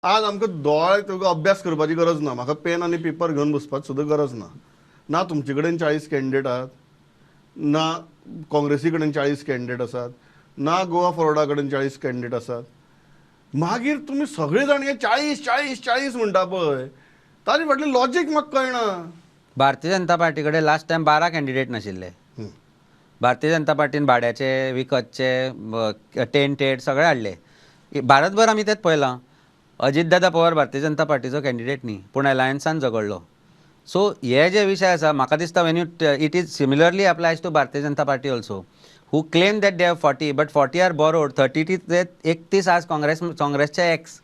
आज आमकां दोळे तुका अभ्यास करपाची गरज ना. म्हाका पेन आनी पेपर घेवन बसपाची सुद्दां गरज ना. ना तुमचे कडेन 40 कॅन्डिडेट आहात, ना काँग्रेसी कडेन 40 कॅन्डिडेट आसात, ना गोवा फॉरवर्डा कडेन 40 कॅन्डिडेट आसात. मागीर तुमी सगळे जाण हे 40 40 40 म्हणटा पळय, ताजे फाटलें लॉजीक म्हाका कळना. भारतीय जनता पार्टी कडेन लास्ट टायम 12 कॅन्डिडेट नाशिल्ले. भारतीय जनता पार्टीन भाड्याचे, विकतचे, टेंटेड सगळे हाडले. भारतभर आमी तेच पळयलां. अजीत दादा पवार भारतीय जनता पार्टीचो कॅन्डिडेट न्ही, पूण अलायन्सान झगडलो. सो हे जे विशय आसा, म्हाका दिसता when you it is similarly applies to Bharatiya Janata Party also, who claim that they have 40, but 40 are borrowed. 30 ते 31 आज काँग्रेस, काँग्रेसचे ex.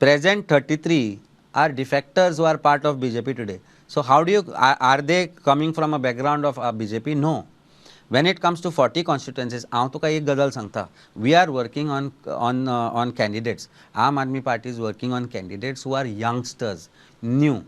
Present 33 are defectors who are part of BJP today. So how do you are they coming from a background of BJP? No. When it comes to 40 constituencies, हांव तुका एक गजाल सांगता, we are working on candidates. Aam Aadmi Party is working on candidates who are youngsters, new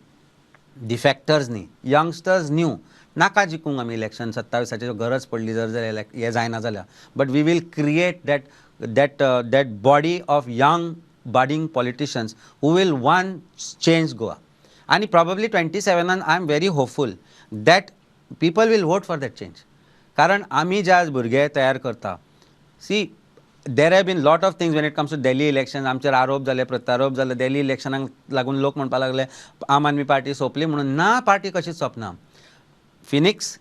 defectors न्ही, youngsters new. नाका जिखूंक आमी election 27आची गरज पडली जर जाल्यार, हें जायना जाल्यार, but we will create that body of young budding politicians who will one change Goa. आनी probably 27an I am very hopeful that people will vote for that change, कारण आमी जे आज भुरगे तयार करता. See, there have been lot of things when it comes to Delhi election. आमचेर आरोप जाले, प्रत्यारोप जाले. दिल्ली इलेक्शनाक लागून लोक म्हणपाक लागले आम आदमी पार्टी सोंपली म्हणून. ना, पार्टी कशीच सोंपना. Phoenix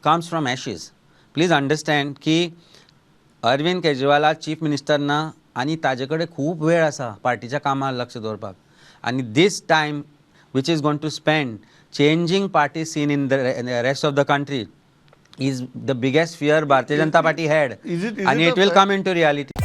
comes from ashes. Please understand की अरविंद केजरीवाल आज चीफ मिनिस्टर ना आनी ताजे कडेन खूब वेळ आसा पार्टीच्या कामार लक्ष दवरपाक. आनी this time which is going to spend changing party scene in the rest of the country is the biggest fear Bharatiya Janata Party had. Is आनी it it a will fact? Come into reality.